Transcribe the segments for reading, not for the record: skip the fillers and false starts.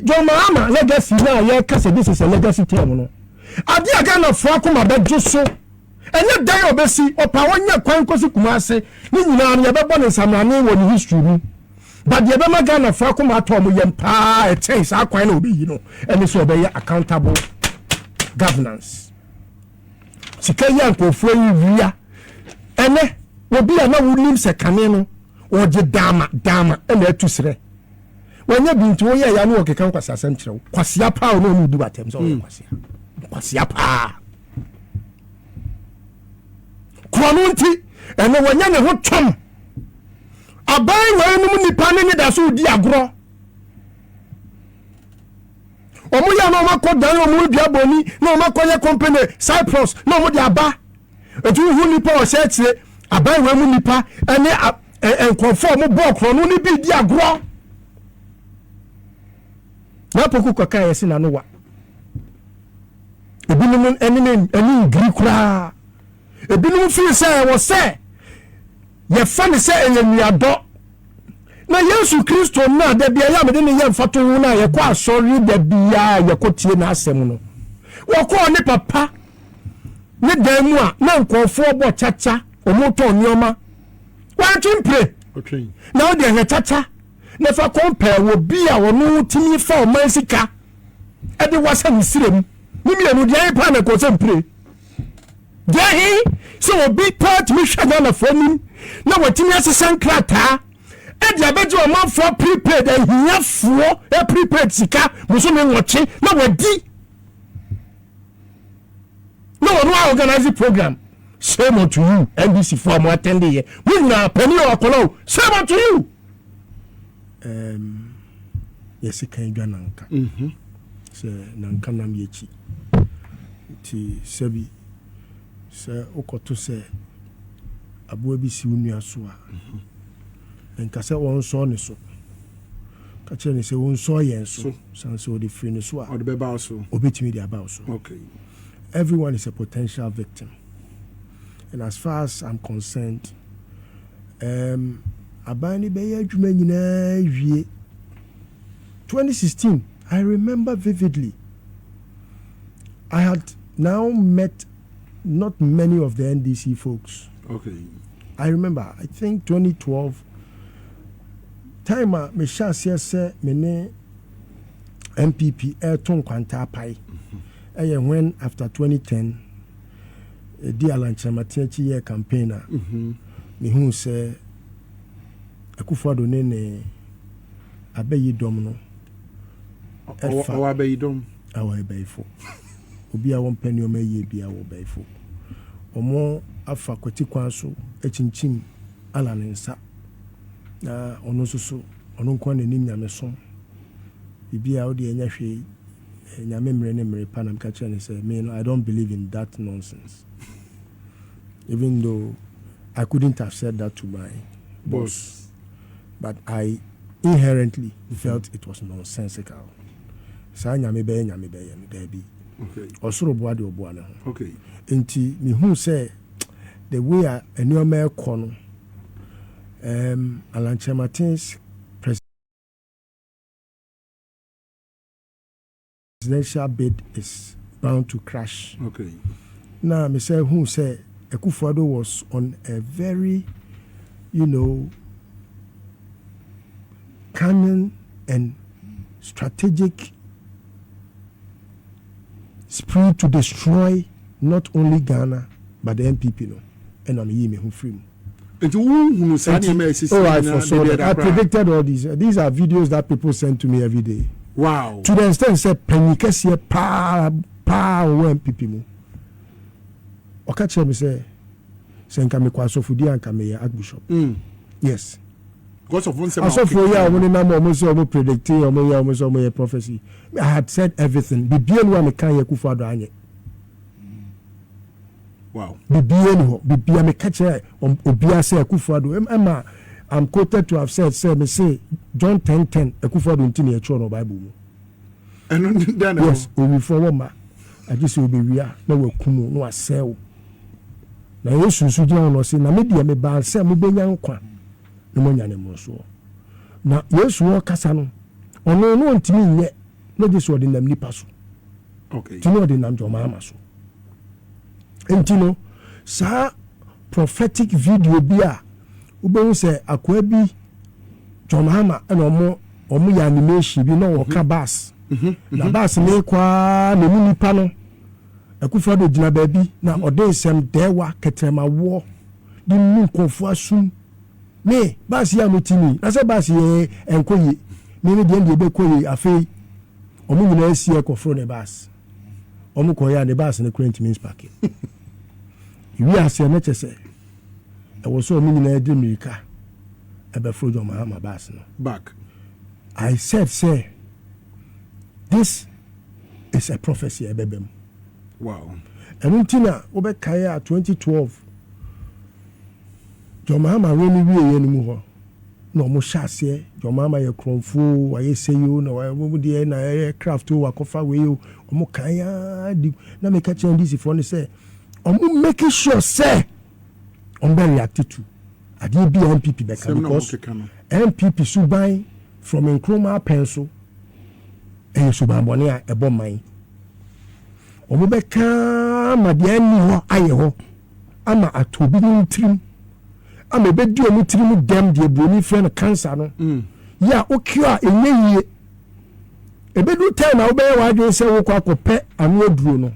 John Mahama legacy no a yɛka sɛ this is a legacy term no, adeɛ a Ghanafoɔ akoma bɛdwo so, ɛnyɛ dan a ɔbɛsi, ɔpa ɔnyɛ kwan kɔsi Kumase ne nyinaa no, yɛbɛbɔ ne nsamrane wɔ ne history mu. But deɛ ɛbɛma Ghanafoɔ akoma atɔ ɔmo yam paa ɛkyɛn saa kwan na ɔbɛyi no ɛne sɛ ɔbɛyɛ accountable governance. Sika yi a nkurɔfoɔ yi wia ɛnɛ, obi a na wonim sɛ kane no ɔgye daama daama ɛna atu serɛ wɔnyɛ bi, nti woyɛ ya ne wɔkeka nkwasi asɛm kyerɛ wo, kwasia paa ɔne ɔne odi watɛm sɛ ɔyɛ kwasia, kwasia paa korɔ no. Nti ɛno wɔnyɛ ne ho twɔm aban wei nom nipa ne ne da so di agorɔ. Ɔmo yɛ na ɔmo akɔ dan, ɔmo dua bɔni na ɔmo akɔ yɛ company Cyprus na ɔmo de aba. Etu hu nipa ɔhyɛ akyire aban wei mu nipa ɛne nkurɔfoɔ a ɔmo bɔ korɔ no ne bi di agorɔ na Apoku kɔka yɛ si n'ano wa. Ebinom ɛne ne ɛne ngiri koraa, ebinom firi sɛ ɛwɔ sɛ yɛfa ne sɛ ɛyɛ nnuadɔ na Yesu Kristo no a da bia yɛ a mede ne yɛ mfato ho no a yɛkɔ asɔre da bia yɛkɔ tie n'asɛm no, wɔkɔɔ ne papa ne dan mu a na nkurɔfoɔ bɔ kyakya, ɔmo tɔn nneɛma, wɔantwe mpire na wode ɛhwɛ kyakya na fa kɔmpɛɛ wɔ bi a ɔno tumi fa ɔman sika ɛde wasa ne sire mu ne mmienu deɛ ayɛ paa na kɔ sɛ mpire deɛ he sɛ obi paa tumi hwɛ Ghanafoɔ anim na watumi asesa nkrataa ɛde abɛgye ɔmanfoɔ prepaid, ahiafoɔ prepaid sika bosome 8 na wadi na wɔn a organize program. Shame unto you, NDC foɔ a mo attend yɛ mo nyinaa, panin o, akɔla o, shame unto you. Yɛsi kan dwa nanka sɛ nanka nam yɛ akyi, nti sɛbi sɛ wokɔto sɛ aboa bi si wo nua so a, nka sɛ wɔnsɔɔ ne so, ka kyerɛ ne sɛ wɔnsɔɔ yɛn so, san sɛ wɔde firi ne so a ɔde bɛba wo so. Obɛtumi de aba wo so. Everyone is a potential victim, and as far as I'm concerned, aban no bɛyɛ adwuma nyinaa wie 2016, I remember vividly, I had now met not many of the NDC folks. I remember, I think 2012 time a mehyɛ aseɛ sɛ me ne NPP ɛreto nkwanta apae, ɛyɛ when after 2010 ɛdi Alan Kyerematen akyi yɛ campaign a mehu sɛ Akufo-Addo ne ne abɛyi dɔm no. Ɛfa. Ɔwɔ abɛyi dɔm. Awɔ ɛbɛyifo, obi a wɔmpɛ nneɛma yie bi a wɔ bɛyifo, wɔn afa kwati kwan so akyinkyim ala ne nsa na ɔno nso so ɔno nko ara n'anim nyamesom biribi a ɔde ɛnyɛ hwee. Nyame mmerɛ ne mmerɛ pa na meka kyerɛ ne sɛ me no, I don't believe in that nonsense, even though I couldn't have said that to my boss, but I inherently felt it was nonsensical. Saa nyame bɛyɛ nyame bɛyɛ no, daabi. Ɔsoro boa deɛ ɔboa ne ho. Nti mehu sɛ the way a nneɛma ɛkɔ no, Alan Kyerematen's presidential bid is bound to crash. Na mesɛ hu sɛ Akufo-Addo was on a very cunning and strategic spree to destroy not only Ghana but the NPP no, ɛna meyi me ho firi mu. Nti wohunu saa nneɛma a ɛsisi? Oh, I foresaw that. I predicted all these. These are videos that people send to me every day. To the extent sɛ panyin kɛseɛ paa paa ɔwɔ NPP mu, ɔka kyerɛ me sɛ nka mekɔ asɔfodi a, nka meyɛ archbishop. Yes. Because of nsɛm a asɔfo yi a wɔn nenam, wɔn sɛ wɔn predict, wɔn yɛ wɔn sɛ wɔn yɛ prophecy. I had said everything. Bibie ni wa meka yɛ Akufo-Addo anyɛ. Bibie ni hɔ, bibia meka kyerɛ obiara sɛ Akufo-Addo ɛma I'm quoted to have said sɛ me se John 10:10, Akufo-Addo nti na yɛtwerɛ no Bible mu. Ɛno dɛn na Yes, owifoɔ wɔ ma agye sɛ obɛwia na wakum wo na wasɛe wo, na Yesu nso gyina hɔ na ɔse, na me deɛ mebaa sɛ mobɛnya nkwa na moanya ne mmorosoɔ. Na Yesu ɔkasa no, ɔno no ɔntumi nyɛ. na gye sɛ ɔde nam nipa so. Nti na ɔde nam John Mahama so. Nti no saa prophetic video bi a wobɛhu sɛ akoa bi, John Mahama, ɛna ɔmo yɛ animation bi na ɔka bus na bus ne kɔ ara na emu nipa no, Akufo-Addo gyina baabi na ɔde nsɛm dɛɛwa kɛtɛrɛmawoɔ de nu nkurɔfoɔ asum me bus yi a mo ti mi na sɛ bus yɛ ɛnkɔ yie, me me deɛ ɛbɛkɔ yie. Afei ɔmo nyinaa si ɛkɔforo ne bus, ɔmo kɔ yɛ a ne bus ne kura ntumi nspark. Ewi aseɛ ne kyɛ sɛ ɛwɔ sɛ ɔmo nyinaa de mmirika ɛbɛforo John Mahama bus no. Back. I said sɛ this is a prophecy ɛbɛbɛ mu. Ɛno nti na wobɛkae a 2012 John Mahama wei no wieɛ no mu hɔ na ɔmo hyɛ aseɛ, John Mahama yɛ korɔmfoɔ, wayɛ sɛyi o, na wɔn deɛ na ɛyɛ craft o, wakɔfa wei o, ɔmo kan aa di na meka kyerɛ NDC foɔ no sɛ ɔmo make sure sɛ ɔmo bɛ react to adeɛ bi a NPP bɛka Sɛm na because ɔmo keka no. NPP suban from Nkrumah apɛn so ɛyɛ suban bɔne a ɛbɔ man. Ɔmo bɛka ma deɛ ɛnni hɔ ayɛ hɔ ama ato bi ne tirim ama ebɛdi ɔmo tirim dɛm deɛ buroni frɛ no cancer no yɛ a okio a ɛnyɛ yie. Ebedu time a wobɛyɛ w'adwene sɛ wokɔ akɔpɛ ano aduro no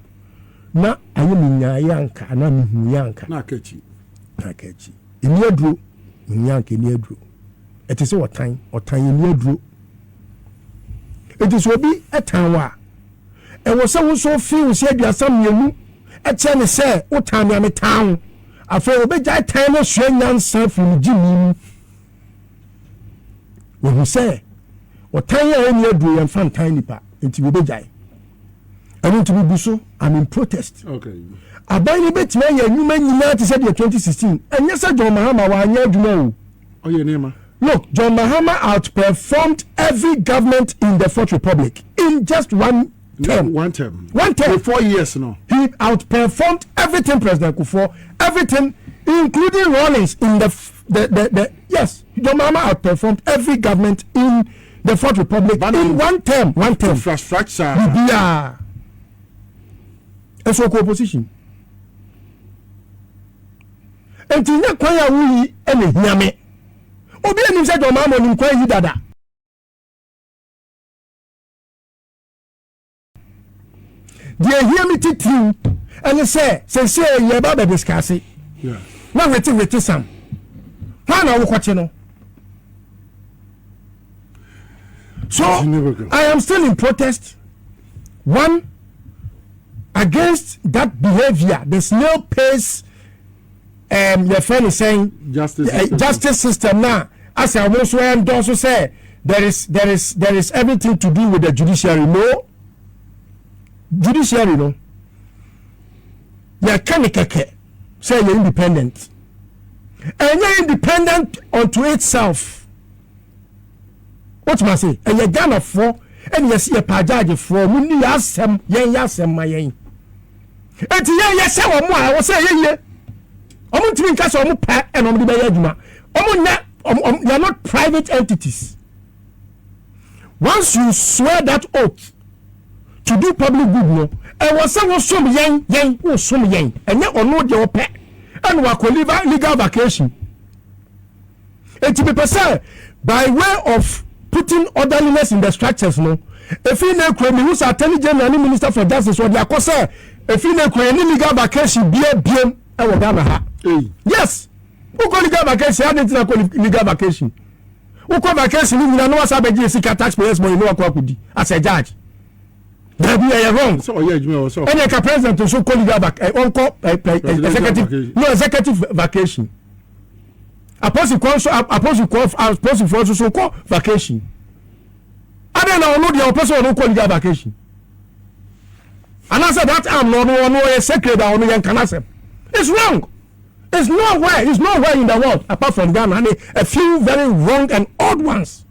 na ayɛ me nyaayɛ anka anaa mehu yɛ anka na aka akyi. Na aka akyi. Ɛni aduro, mehu yɛ anka ɛni aduro. Ɛte sɛ ɔtan, ɔtan ɛni aduro. Eti sɛ obi ɛtan wɔ a, ɛwɔ sɛ wo nso fi wo sɛ 32 ɛkyɛ ne sɛ wotan me a metan wo. Afei obɛgyae tan no, sua nyansa firi ne gyimi mu. Wɔhu sɛ ɔtan a ɛni aduro, yɛmfa ntan nipa, nti wɔbɛgyae. Ɛno nti mebu so, I'm in protest. Aban no bɛtumi ayɛ nnwuma nyinaa te sɛ deɛ 2016. Ɛnyɛ sɛ John Mahama wanyɛ adwuma o. Ɔyɛ nneɛma. Look, John Mahama outperformed every government in the Fourth Republic in just one term. One term. One term. The 4 years no. He outperformed everything President Kufuor, everything, including Rawlings in the, f- the yes, John Mahama outperformed every government in the Fourth Republic in one term, one term. Infrastructure. Bibia. Ɛso kɔ opposition. Nti nye kwan a woyi ɛna hia me. Obi anim sɛ John Mahama onim kwan yi dada. Deɛ ehia mi titiriw ɛne sɛ sɛsɛ yɛba bɛ discuss na wete wete sam hwan na wokɔkye no. So I am still in protest, one, against that behaviour, the snail pace yɛfrɛ no sɛn? Justice system. Justice system na asɛ ɔmo nso endorse sɛ there is everything to do with the judiciary. No, judiciary no, yɛka ne kɛkɛ sɛ yɛ independent, ɛnyɛ independent unto itself. Wotuma se ɛyɛ Ghanafoɔ ɛna yɛsi yɛ paagyaagyefoɔ, ɔmo ni yɛ asɛm, yɛn yɛ asɛm ma yɛn, eti yɛn yɛ sɛ wɔn a ɛwɔ sɛ ɛyɛ yie. Ɔmo ntumi nka sɛ ɔmo pɛ ɛna ɔmo de bɛyɛ adwuma. Ɔmo nyɛ ɔmo, they are not private entities. Once you swear that oath to do public good no, ɛwɔ sɛ wosom yɛn, yɛn wosom yɛn, ɛnyɛ ɔno deɛ ɔpɛ ɛna wakɔ legal vacation. Eti mepɛ sɛ by way of putting orderliness in the structures no, efi na ekuro mi husa Attorney General ne Minister for Justice wɔde akɔ sɛ efi na ekuro yɛn ne legal vacation bie biem ɛwɔ Ghana ha. Hey. Yes, wokɔ legal vacation adi ntina kɔ legal vacation, wokɔ vacation ni nyina na wasa abɛgye sika, taxpayers money, na wakɔ akɔdi as a judge. Dabi, ɛyɛ wrong. Sɛ ɔyɛ adwuma wɔ sɛ ɛnna ɛka president nso kɔ legal vac ɛ ɔnkɔ ɛ ɛ Presidential executive vacation. No, executive vacation. Apolisifoɔ nso, apolisifoɔ apolisifoɔ nso so kɔ vacation adan na ɔno deɛ ɔpɛ sɛ ɔno kɔ legal vacation anaasɛ that arm na ɔno ɔyɛ sacred a ɔno yɛ nkana sɛm. It's wrong. It's nowhere in the world apart from Ghana and a few very wrong and odd ones.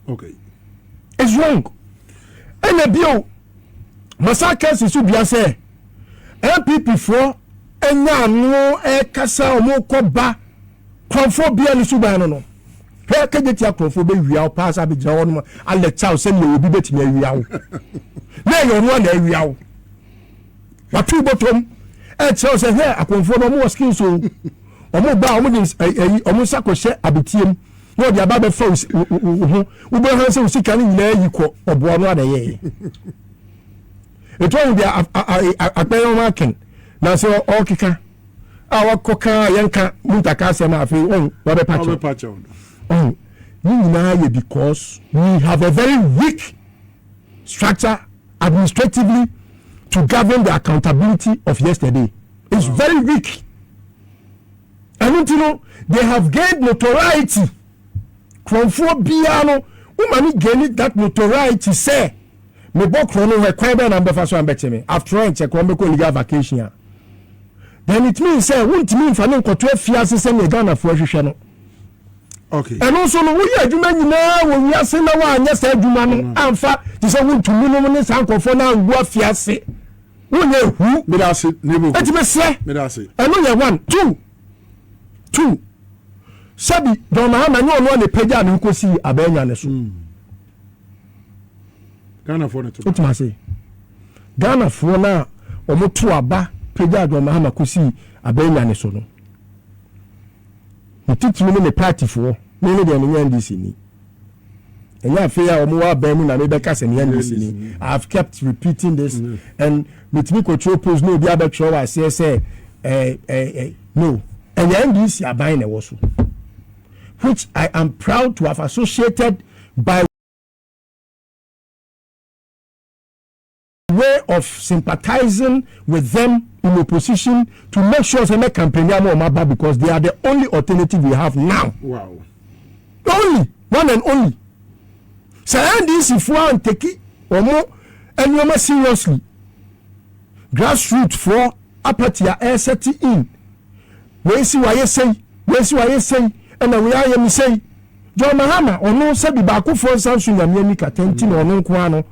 It's wrong. Ɛna bio, masa kɛse so dua sɛ NPP foɔ ɛnya ano ɛkasa, ɔmo kɔ ba kɔnfɔ bia ne suban no. Hwɛ Kejetia nkurɔfoɔ bɛwia wo paa sɛ abɛgyina hɔ nom alɛkya wo sɛdeɛ obi bɛtumi awia wo. Na ɛyɛ ɔno a na awia wo. Wato bɔtɔm ɛkyerɛ wo sɛ hwɛ akɔmfoɔ no ɔmo wɔ skills o. Ɔmo ba a ɔmo de ɛyi ɔmo nsa kɔhyɛ abetiem na ɔde aba abɛfa wo ho. Wobɛhwɛ sɛ wo sika no nyinaa yi kɔ ɔboa no a na ɛyɛɛ. Etu ɔho deɛ akpɛyɛ ɔmo aken na sɛ ɔkeka. a wakɔka a yɛnka muntaka asɛm a afei ɔn wabɛpa kyɛw ɔn ne nyinaa yɛ because we have a very weak structure administratively to govern the accountability of yesterday. It's very weak. Ɛno nti no they have gained notoriety. Kurɔnfoɔ biara no woma no gain that notoriety sɛ mebɔ korɔ no hɔ kwan bɛn na mbɛfa so ambɛkye me after all nkyɛ korɔ mbɛkɔ legal vacation a then it means sɛ wontumi nfa ne nkɔto afiase sɛnea Ghanafoɔ ahwehwɛ no. Ɛno nso no woyɛ adwuma nyinaa wɔ wiase na woanyɛ saa adwuma no mm. amfa te sɛ wontumi nom ne saa nkurɔfoɔ no angu afiase wonyɛ ehu. Ɛti mesrɛ ɛno yɛ one two two sɛbi John Mahama nyɛ ɔno a na ɛpagyaa ne ho kɔsii abɛanya ne so. Mm. Ghanafoɔ na to. Wotumi ase. Ghanafoɔ no a wɔn to aba pagyaa John Mahama kɔsii abɛanya ne so no. Ne titiri ne ne partyfoɔ. Me ne deɛ menyɛ NDC ni. Ɛnyɛ afei a wɔn wɔ aban mu na mebɛka sɛ meyɛ NDC ni. I have kept repeating this mm. and metumi kɔtwerɛ post na obi abɛtwerɛ wɔ aseɛ sɛ ɛɛ ɛɛ no ɛyɛ NDC aban na ɛwɔ so which I am proud to have associated by way of sympathizing with them in opposition to make sure sɛ mɛ campaign ama wɔn aba because they are the only alternative we have now. Wow. Only one and only. Sɛ NDC foɔ anteki wɔn nneɛma seriously grassroots foɔ apathy a ɛresɛte in wei si wayɛ sei wei si wayɛ sei ɛna wei ayɛ me sei John Mahama ɔno sɛbi baakofoɔ nsa nso nyame ani kata nti na ɔno nko ara no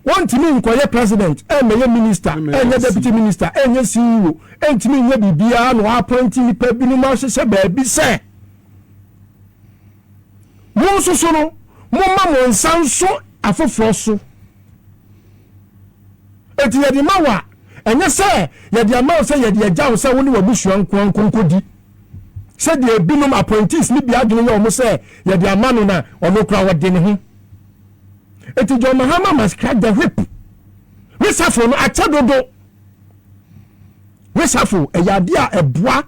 wɔntumi nkɔyɛ president ɛmmɛyɛ minister ɛnyɛ deputy minister ɛnyɛ CEO ɛntumi nyɛ biribiara na wɔapɔnti nipa binom ahyehyɛ baabi sɛ mo nso so no momma mo nsa nso afoforɔ so. Enti yɛde ma wo a, ɛnyɛ sɛ yɛde ama wo sɛ yɛde agya wo sɛ wo ne w'abusua nko ara nkɔnkɔdi. Sɛdeɛ ebinom appointees no bi adwene yɛ wɔn sɛ yɛde ama no na ɔno koraa ɔde ne ho. Enti John Mahama must crack the whip. Reshuffle no akyɛ dodo. Reshuffle ɛyɛ adeɛ a ɛboa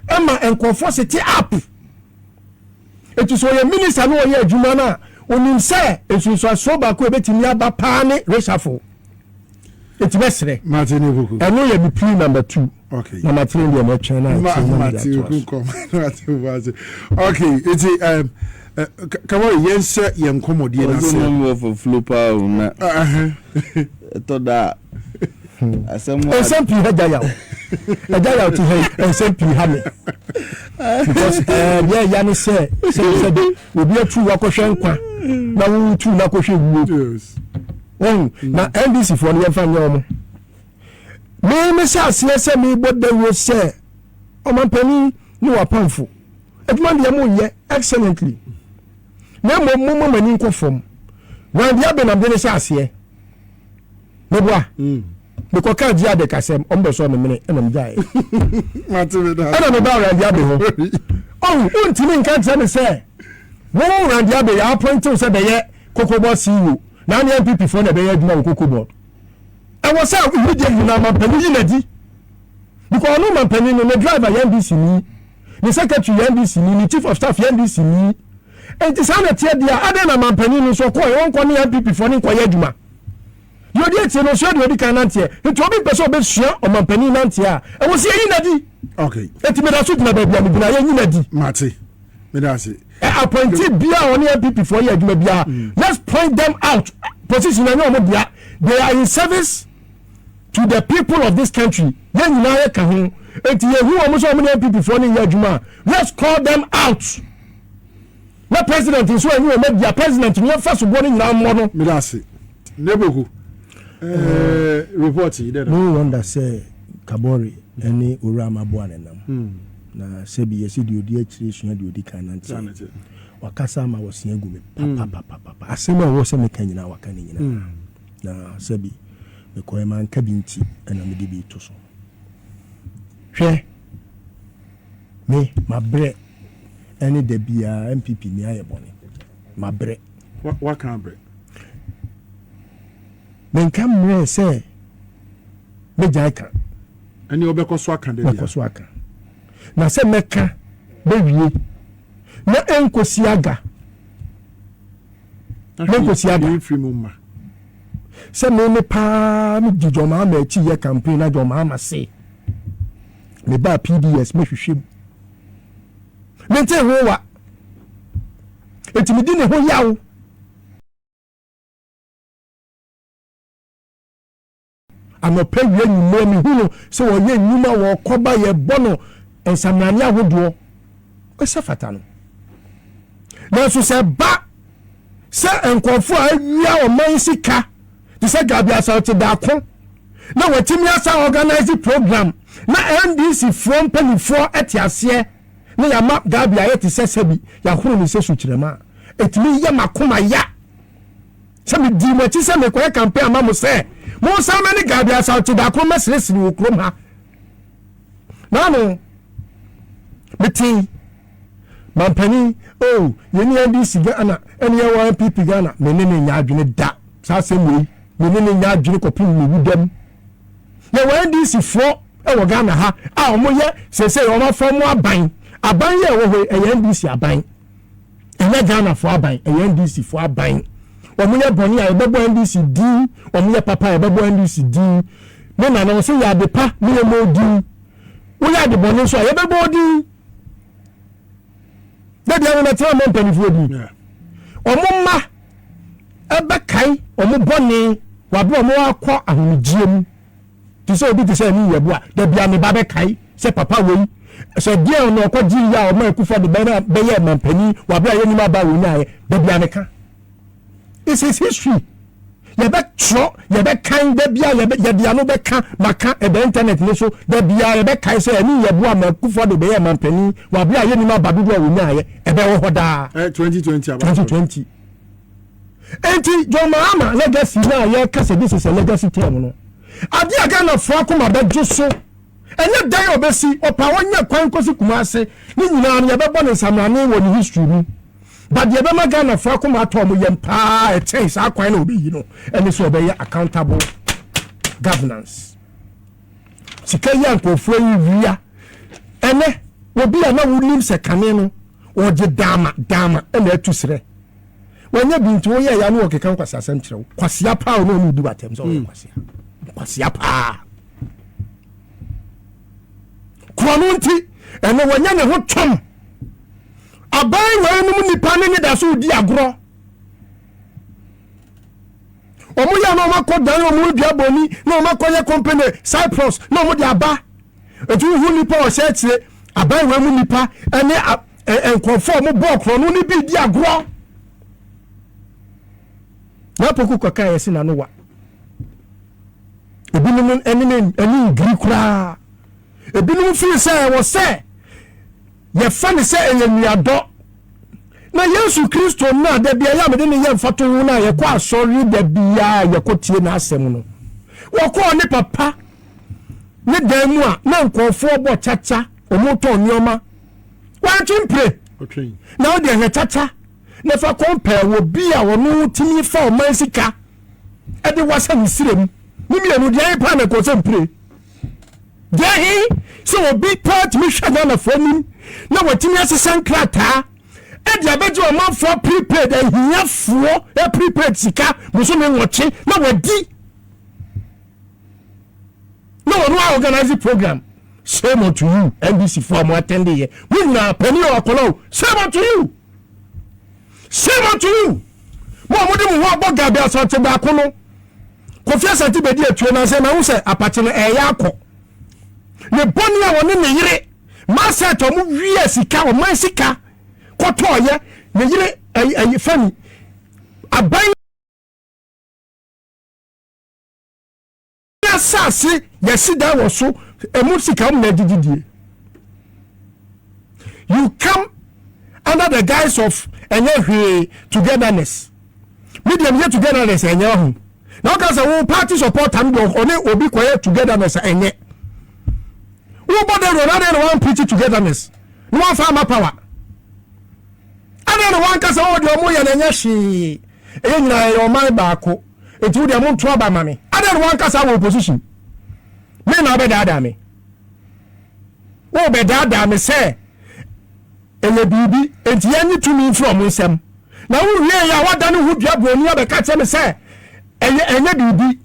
ɛma nkurɔfoɔ sete up. Enti sɛ ɔyɛ minister na ɔyɛ adwuma no a, onim sɛ nsunsuansoɔ baako a ɛbɛtumi aba paa ne reshuffle. Enti mɛsrɛ. Martin Opoku. Ɛno yɛ me plea number two. Okay. Number three deɛ mɛtwɛn na akyire na mede Martin atoa so. Opoku Martin Opoku. Okay, eti um, uh, Kamari yɛn hyɛ yɛn nkɔmɔdie Ɔsɛ n'ase. na mi wɔ foflo paa o na ɛtɔ da a asɛm a Nsɛm pii ha gya yaw. Agya yaw te ha yi, nsɛm pii ha me. Because ɛɛ deɛ ɛya ne sɛ sɛ sɛ de obi atu wakɔhwɛ nkwa na wotu na akɔhwɛ wuo. Yes. Wɔn na NDC foɔ no yɛmfa nyɛ wɔn. Me me hyɛ aseɛ sɛ mebɔ dawuro sɛ ɔmampanin ne wapamfo adwuma deɛ mo yɛ excellently na mmom mo mo mani nkɔ fam. Randy Abenam de ne hyɛ aseɛ. Meboa. Mm. Mekɔ kaa gye ade kasɛm ɔmo bɛ sɔ me mene ɛna me gyae. Ɛna me ba Randy Abe hɔ. Ɔhu wontumi nka nkyerɛ me sɛ wo Randy Abe yɛ appoint wo sɛ bɛyɛ Cocobod CEO na ane NPP foɔ na ɛbɛyɛ adwuma wɔ Cocobod. Ɛwɔ sɛ immediately na mampanin yi n'adi. Because ɔno mampanin no ne driver yɛ NDC ni, ne secretary yɛ NDC ni, ne chief of staff yɛ NDC ni. Enti saa na ɛteɛ deɛ a, adɛn na mampanin no nso ɔkɔɔ ɔnkɔ ne NPP foɔ ne nkɔyɛ adwuma? Deɛ ɔdi akyire no ɔsua deɛ ɔdi kan nanteɛ. Nti obi mpɛ sɛ ɔbɛsua ɔmampanin nanteɛ a, ɛwɔ sɛ yɛyi no adi. Okay. Enti meda so gyina baabi a megyina, yɛnyi no adi. Mate. Meda ase. Ɛ appointee biara a ɔne NPP foɔ yɛ adwuma biara, mm. let's point them out. Position ɛnyɛ wɔn dea. They are in service to the people of this country. Yɛn nyinaa yɛ ka ho. Enti yɛhu wɔn sɛ wɔn ne NPP foɔ no yɛ adwuma a, let's call them out. Na president nso anyi wɔn adi a president no yɛmfa soboɔ no nyinaa mmɔ no. Meda ase. Neboku. Eh, report yi dɛ. No wonder sɛ Kabore ne Owura Amaboa na ɛnam. Na sɛbi yɛse deɛ ɔdi akyire sua deɛ ɔdi kan nanteɛ. Wakasa ama wɔsia agu me papapapapa. Asɛm a ɛwɔ sɛ meka nyinaa waka ne nyinaa. Na sɛbi mekɔɛ manka bi nti ɛna mede bi to so. Hwɛ, me mabrɛ ɛne da biara NPP ni ayɛ bɔne. Mabrɛ. Waka abrɛ. Menka mmerɛ sɛ mɛgyae ka. Ɛne ɔbɛkɔ so aka da biara. Mɛkɔ so aka. Na sɛ mɛka bɛwie na ɛnkɔsi aga. Menkosi aga. Sɛ me me paa me di John Mahama akyi yɛ campaign na John Mahama se me baa PDS mɛhwehwɛ mu. Mente ho wa. Eti me di ne ho yaw. Anɔpa, awia, anwummerɛ, mehu no sɛ ɔyɛ nnwuma, wɔkɔba, yɛbɔ no nsamrane ahodoɔ. Ɛsɛ fata no. Nanso sɛ ɛba sɛ nkurɔfoɔ a awia ɔman sika te sɛ Gabi Asante Daako na wɔatumi asa organize program na NDC foɔ mpanimfoɔ te aseɛ na yɛama Gabi ayɛ te sɛ sɛbi yɛahoro ne sɛ sukyerɛma a, ɛtumi yɛ makoma ya. Sɛ medii mo akyi sɛ merekɔyɛ campaign ama mo sɛ monsan mmɛne Gabi Asante da koro mmɛseresere wɔ kurom ha. Naano, metee mampanin, oh, yɛni NDC Ghana, ɛne yɛwɔ NPP Ghana. Me ne ne nyɛ adwene da. Saa asɛm wei, me ne ne nyɛ adwene kɔpem me wu dam. Yɛwɔ NDC foɔ wɔ Ghana ha a wɔyɛ seesei wɔn afɔm aban. Aban yɛ ɛwɔ hɔ yi, ɛyɛ NDC aban. Ɛnyɛ Ghana foɔ aban, ɛyɛ NDC foɔ aban. Wɔn yɛ bɔne a yɛbɛbɔ NDC din, wɔn yɛ papa a yɛbɛbɔ NDC din. Me nana ɔsɛ yɛ ade pa ne yɛ mmɔ din. Woyɛ ade bɔne nso a yɛbɛbɔ din. Dabi a wɔn tena mmɔ mpanimfoɔ din. Wɔn mma ɛbɛkae wɔn bɔne wɔ abere wɔn akɔ ahomegyeɛ mu. Te sɛ obi te sɛ Amin Yeboah, da bi a me ba bɛkae sɛ papa wei, sɛ deɛn na ɔkɔ gyee yɛ a ɔma Akufo Addo bɛyɛɛ mampanin wɔ abere a yɛnnim aba a wɔnyaeɛ, da bi a meka. This is history. Yɛbɛtwerɛ, yɛbɛkan, da bi a yɛde ano bɛka, maka ɛda internet ne so, da bi a yɛbɛkae sɛ Amin Yeboah ma Akufo Addo bɛyɛɛ mampanin wɔ abere a yɛnnim aba dodoɔ a wɔnyaeɛ, ɛbɛwɔ hɔ daa. 2020 aba. 2020. Enti John Mahama legacy no a yɛka sɛ this is a legacy term no, adeɛ a Ghanafoɔ akoma bɛgye so, ɛnyɛ dan a ɔbɛsi, ɔpɛ a ɔnyɛ kwan kɔsi Kumase, ne nyinaa no yɛbɛbɔ no nsamrane wɔ ne history mu. But deɛ ɛbɛma Ghanafoɔ akoma atɔ wɔn yam paa ɛkyɛn saa kwan na ɔbɛyi no ɛne sɛ ɔbɛyɛ accountable governance. Sika yi a nkurɔfoɔ yi wia ɛnɛ, obi a na wonim sɛ kane no ɔgye daama daama ɛna atu serɛ. Wanya bi nti woyɛ ya no wɔkeka nkwaseasɛm kyerɛ wo. Kwasea paa ɔno ɔne odi w'atɛm sɛ ɔyɛ hmm. kwasea. Kwasea paa. Korɔ no nti ɛno wanya ne ho twam. Aban wei nom nipa ne ne da so di agorɔ. Wɔn yɛ na wɔn akɔ dan wɔn dua bɔni na wɔn akɔ yɛ company Cyprus na wɔn de aba. Eti wohu nipa ɔhyɛ akyire aban wei mu nipa ɛne nkurɔfoɔ a wɔbɔɔ korɔno no bi di agorɔ. Na poku kɔka yɛ se n'ano wa. Ebinom ɛne ne ɛne ngiri koraa. Ebinom firi sɛ ɛwɔ sɛ yɛfa ne sɛ ɛyɛ nuadɔ. Na Yesu Kristo no a da biara a mede ne yɛ mfatoho no a yɛkɔ asɔre da biara yɛkɔ tie n'asɛm no. Wɔkɔɔ ne papa ne dan mu a na nkurɔfoɔ bɔ kyakya, wɔtɔn nneɛma. Wantwe mpire. Na wode hwɛ kyakya na fa kɔmpɛɛ wɔ bi a ɔno tumi fa ɔman sika de wasa ne srɛ mu. Ne mmienu deɛ he paa na ɛkɔɔ sɛ mpire? Deɛ he sɛ obi paa tumi hwɛ Ghanafoɔ anim na watumi asesa nkrataa de abɛgye ɔmanfoɔ prepaid ahiafoɔ prepaid sika bosome nwɔtwe na wadi na wɔn a organize program. Shame unto you NDC foɔ a mo attend yɛ mo nyinaa panin o akɔla o, shame unto you, shame unto you mo a mo de mo ho abɔ Gabi Asante baako no. Kofi Asante bɛdi atuo na sɛ mahu sɛ apakye no ɛyɛ akɔ ne bɔne a wɔne ne yere Marset ɔmo wia sika ɔman sika kɔtɔɔyɛ ne yere ɛyi fani aban asase yɛsi dan wɔ so emu sika mu na agyegye die. You come. Under the guise of ɛnyɛ hwee, togetherness. Me deɛ meyɛ togetherness ɛnyɛ ho. Na woka sɛ wo party supporter no deɛ ɔne obi kɔyɛ togetherness ɛnyɛ. Wobɔ dawuro na adɛn na wɔn preach togetherness na wɔamfa ama power? Adɛn na wɔanka sɛ oh deɛ ɔmo yɛ no ɛnyɛ hwee, ɛyɛ nyinaa ɛyɛ ɔman baako, enti wo deɛ monto aba ma me. Adɛn na wɔanka saa wɔ opposition? Me na wobɛdaadaa me. Wobɛdaadaa me sɛ ɛyɛ biribi, enti yɛnye tumi mfiri ɔmo nsam. Na wowie yɛ a woadane ho dua buroni abɛka kyerɛ me sɛ ɛyɛ ɛnyɛ biribi.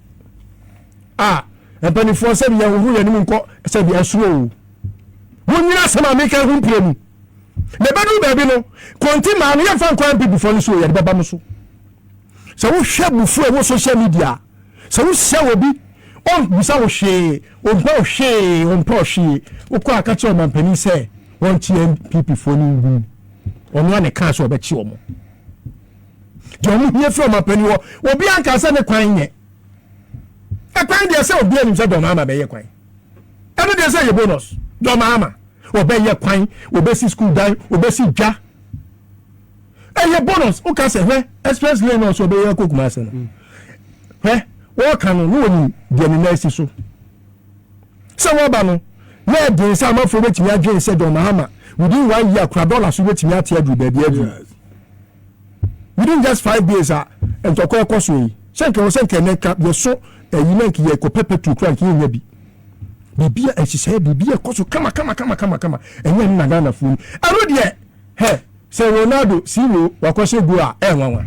A mpanimfoɔ sɛbi yɛnhohoro yɛn anim nkɔ sɛbi ɛsoro o. Monyina asɛm a meka ho mpire mu. Na ɛbɛduru baabi no, kɔnti maa no yɛmfa nkɔ NPP foɔ no so o, yɛde bɛba mo so. Sɛ wohwɛ abufuo a ɛwɔ social media a, sɛ wohyia obi, ɔmmisa wo hwee, ɔmpɛ wo hwee, ɔmpɛ wo hwee, wokɔ a ka kyerɛ ɔmampanin sɛ wɔnkye NPP foɔ no ngu mu. Ɔno ara na ɛkaa sɛ ɔbɛkye wɔn. Deɛ wɔn hia firi ɔmampanin hɔ, obi anka sɛ ne kwan nyɛ. Ɛkwan deɛ sɛ obi anim sɛ John Mahama bɛyɛ kwan. Ɛno deɛ sɛ yɛ bonus. John Mahama ɔbɛyɛ kwan, ɔbɛsi school dan, ɔbɛsi dwa. Ɛyɛ bonus. Woka sɛ hwɛ express lane náà sɛ ɔbɛyɛ akɔ Kumasi no. Hwɛ wɔka no na wɔnim deɛ ne nan si so. Sɛ wɔba no na ɛden sɛ amanfoɔ bɛtumi adwene sɛ John Mahama within one year kora dɔla so bɛtumi ate aduru baabi aduru. Within just 5 days a ntɔkwa ɛkɔ so yi, sɛ nka wɔ sɛ nka ɛnɛ nka yɛso ɛyi na nka yɛkɔpɛ petrol kora nka yɛnya bi. Biribi a ɛhyehyɛ, biribi a ɛkɔ so kama kama kama kama kama, ɛnyɛ no na Ghanafoɔ ni. Ɛno deɛ hɛ sɛ Ronaldo siwo wakɔhyɛ goal a ɛnwanwa,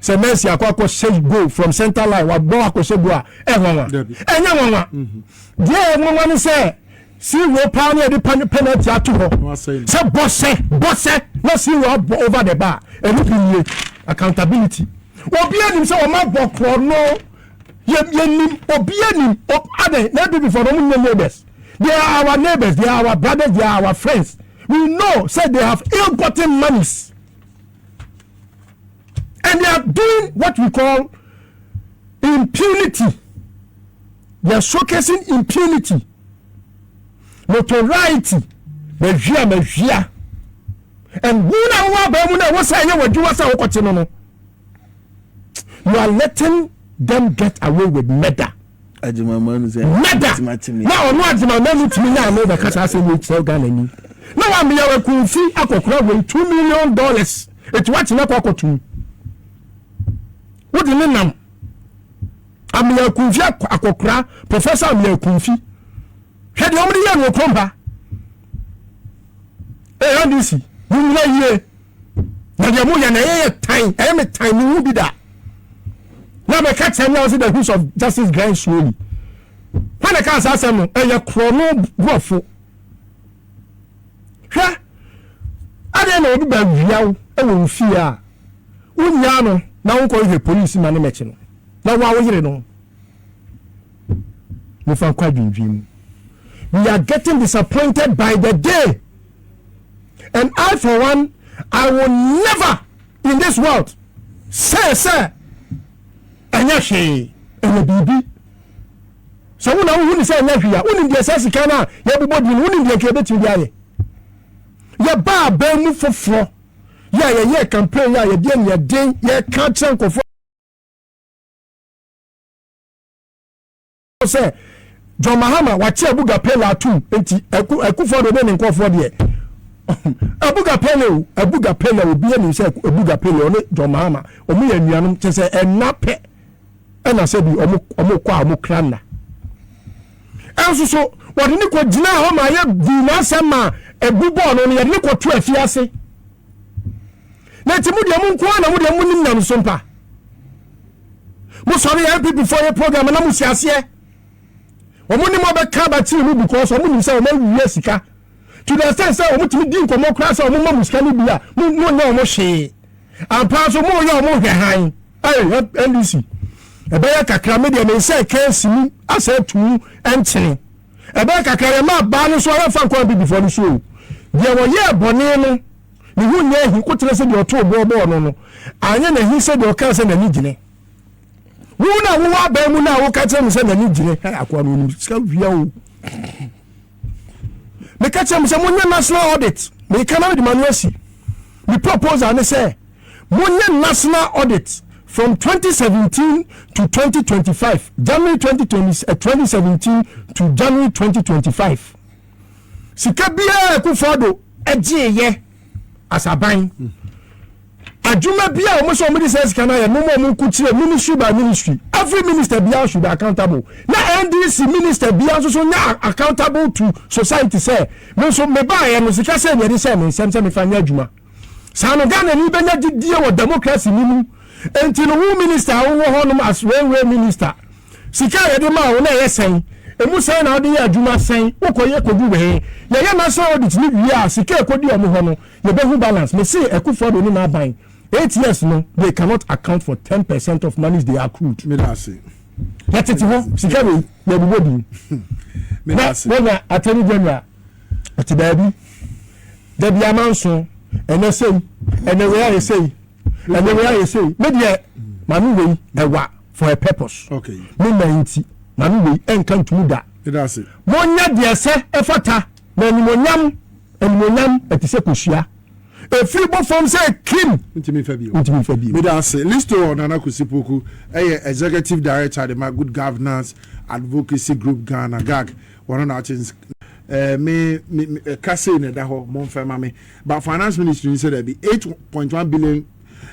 sɛ Messi akɔ akɔhyɛ goal from center line, wabɔ akɔhyɛ goal a ɛnwanwa, ɛnyɛ nwanwa. Deɛ ɛnwanwa ne sɛ siwo paa ne yɛde penalty ato hɔ sɛ bɔsɛ bɔsɛ na siwo abɔ over the bar. Ɛno bi nie accountability. Obi anim sɛ ɔma bɔ korɔ no, yɛnim, obi anim adɛn na NPP foɔ no ɔmo nyɛ neighbors. They are our neighbors, they are our brothers, they are our friends. We know say they have ill-gotten monies and they are doing what we call impunity. They are showcasing impunity, notoriety. Mehwia mehwia and wo na wowɔ abaa mu na ɛwɔ sɛ ɛyɛ w'adwuma sɛ wokɔkye no, you are letting them get away with murder. Murder na ɔno Agyemamanu tumi nya ano bɛka saa asɛm yi kyerɛ Ghana ni na wameyɛ wakumfi akɔkora wei $2 million eti wakyena kɔ akɔtum wode ne nam Ameyaw Akumfi akɔkora, Professor Ameyaw Akumfi. Hwɛ deɛ wɔde yɛ no wɔ kurom ha. Ɛyɛ NDC mo nyina yie na deɛ moyɛ no ɛyɛ yɛ tan, ɛyɛ me tan, me hu bi da. Na mɛka kyerɛ me a wɔsɛ the wheels of justice grind slowly. Hwan na kaa saa asɛm no? Ɛyɛ korɔ no borɔfo. Hwɛ, adɛn na obi ba wia wo wɔ wo fie a wonyaa no na wonkɔ hwehwɛ polisi ma ne mɛkye no na wo a wo yere no mofa nkɔ adwendwen mu. We are getting disappointed by the day, and I for one, I will never in this world say sɛ ɛnyɛ hwee, ɛyɛ biribi. Sɛ wo na wohu ne sɛ ɛnyɛ hwee a, wonim deɛ saa sika no a yɛbobɔ din no, wonim deɛ nka yɛbɛtumi de ayɛ. Yɛbaa aban mu foforɔ yɛ a yɛyɛɛ campaign yɛ a yɛde aniɛden yɛka kyerɛ nkɔfoɔ sɛ John Mahama wakye Abuga Pele atom, nti Akufo de ne nkɔfoɔ deɛ Abuga Pele o, Abuga Pele, obi anim sɛ Abuga Pele ɔne John Mahama ɔmo yɛ anuanom, kyɛ sɛ ɛna pɛ ɛna sɛ bi ɔmo kɔ a ɔmo kra nna. Ɛnso so wɔde ne kɔ gyina hɔ ma yɛ di n'asɛm ma ebu bɔɔl no, yɛde ne kɔ to afiase. Na nti mo deɛ mo nko ara na mo deɛ mo nim nyam so mpa. Mo sɔre yɛ NPP foɔ yɛ program na mo si aseɛ, wɔn ne mo abɛka abakyere mu because wɔn nim sɛ wɔn awia sika to the extent sɛ wɔn tumi di nkɔmɔ koraa sɛ wɔn ma mo sika no bi a mo mo nyɛ wɔn hwee. Ampa nso mo yɛ wɔn hwɛ han. Ɛyɛ NDC ɛbɛyɛ kakra, me deɛ me nsa ɛka esi mu asɛ etu nkyene, ɛbɛyɛ kakra yɛ maa baa no so ayɛ fa nkɔ NPP foɔ no so o. Deɛ wɔyɛ bɔne no ne ho nyɛ ahi kotere sɛ deɛ ɔtoo boɔ bɔɔ no anyɛ n'ahi sɛ deɛ ɔkaa sɛ n'ani gyene. Wo na wowɔ aban mu na woka kyerɛ me sɛ n'ani gyene. Ɛ akoa no onim sika wia o. Meka kyerɛ mo sɛ monyɛ national audit. Meka na mede m'ano asi. Me proposal ne sɛ monyɛ national audit from 2017 to 2025, January 2020, 2017 to January 2025. Sika biara Akufo-Addo gyeeyɛ as aban. Adwuma bi a wɔn sɛ wɔn de sɛ sika no ayɛ no, wɔn nko kyerɛ ministry by ministry. Every minister biara should be accountable. Na NDC minister biara nso so nya accountable to society sɛ me nso me baayɛ no, sika sɛ yɛde hyɛ me nsɛm sɛ mefa nyɛ adwuma. Saa no, Ghana ni bɛnya gyidie wɔ democracy ni mu. Nti no, wo minister a wowɔ hɔnom as railway minister, sika a yɛde maa wo na ɛyɛ sɛn? Emu sɛn na wode yɛ adwuma? Sɛn wokɔyɛ kɔdu wei? Yɛyɛ national audit ne wie a, sika ɛkɔdi ɔmo hɔ no, yɛbɛhu balance. Me se Akufo-Addo ne n'aban 8 years no, they cannot account for 10% of monies they accrued. Meda ase. Yɛtete hɔ, sika wei yɛbobɔ din. Meda na ase. Wɔnya Attorney General ɔte baabi dabi ama nso ɛnɛ sei, ɛnɛ wei ayɛ sei, ɛnɛ wei ayɛ sei. Me deɛ, maame wei ɛwa for a purpose. Me nan nti maame wei ɛnka ntumu da. Meda ase. Monyɛ deɛ sɛ ɛfata na animonyam, animonyam ɛte sɛ kosua efiri bɔ fam sɛ kim. Ntumi nfa bio. Ntumi nfa bio. Meda ase. Listo Nana Kusi Poku ɛyɛ executive director de ma Good Governance Advocacy Group Ghana, GAG. Wɔn na ate me ɛka sei na ɛda hɔ, mo nfɛ ma me. But Finance Ministry ni sɛ dɛbi, 8.1 billion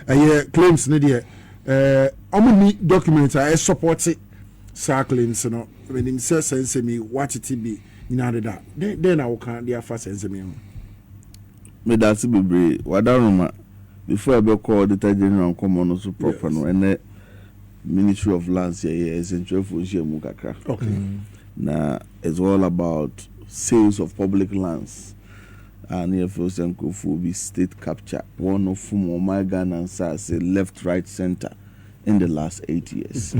ɛyɛ claims ne deɛ, ɔmo ni document a ɛsupport saa claims no. Menim sɛ nsɛm yi watete bi nyinaa deda den na woka de afa sɛ nsɛm yi ho. Meda ase bebree, wadaroma. Before ɛbɛkɔ Auditor General nkɔmmɔ no so proper no, ɛnɛ Ministry of Lands yɛyɛ nsɛntwerɛfoɔ nhyiamu kakra. Na it's all about sales of public lands a ne yɛfrɛ sɛ nkurɔfoɔ bi state capture wɔn no fom ɔman Ghana nsase left, right, center in the last 8 years.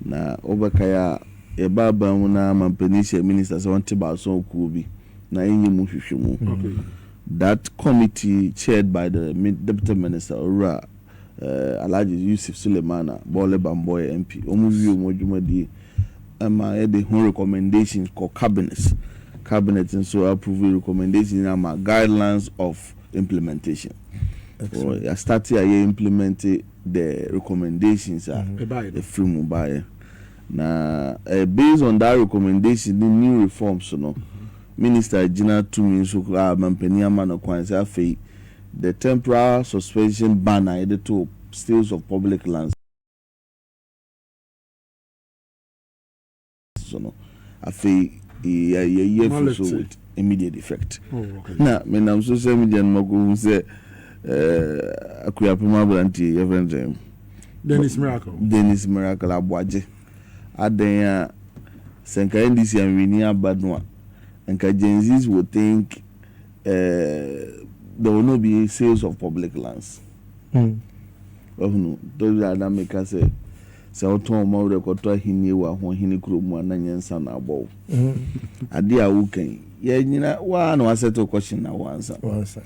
Na wobɛkae a, yɛba aban mu na mampanin hyɛ minister sɛ wɔnte baason kuo bi na ɛnyɛ mu hwehwɛ mu. That committee, chaired by the deputy minister, Owura Alhaji Yusuf Sulemana Bɔɔle Bambɔyɛ MP, wɔn wie wɔn dwumadie ɛma yɛde ho recommendations kɔ cabinet. Cabinet nso approve recommendation ama guidelines of implementation. Yɛ start a yɛ implement the recommendations a ɛbaeɛ no. Ɛfiri mu baeɛ na based on that recommendation ne new reforms no, minister gyina tumi nso a mampanin ama no kwan sɛ afei the temporary suspension ban a yɛde to sales of public lands so no, afei yɛyi afiri so with immediate effect. Na menam social media no makɔhu sɛ Akuapem aberanteɛ yɛfrɛ no sɛ Dennis Miracle. Dennis Miracle Aboagye adan a sɛ nka NDC anwini aba no a, nka Gen Zs will think there will not be sales of public lands. Wahunu dɔdɔ a na meka sɛ wotɔn ɔma wode kɔtɔ ahennie wɔ ahoɔhene kuro mu a, na nyɛ nsa na abɔ wo adeɛ a woka yi. Yɛnyina waa na wasɛte question na wansa.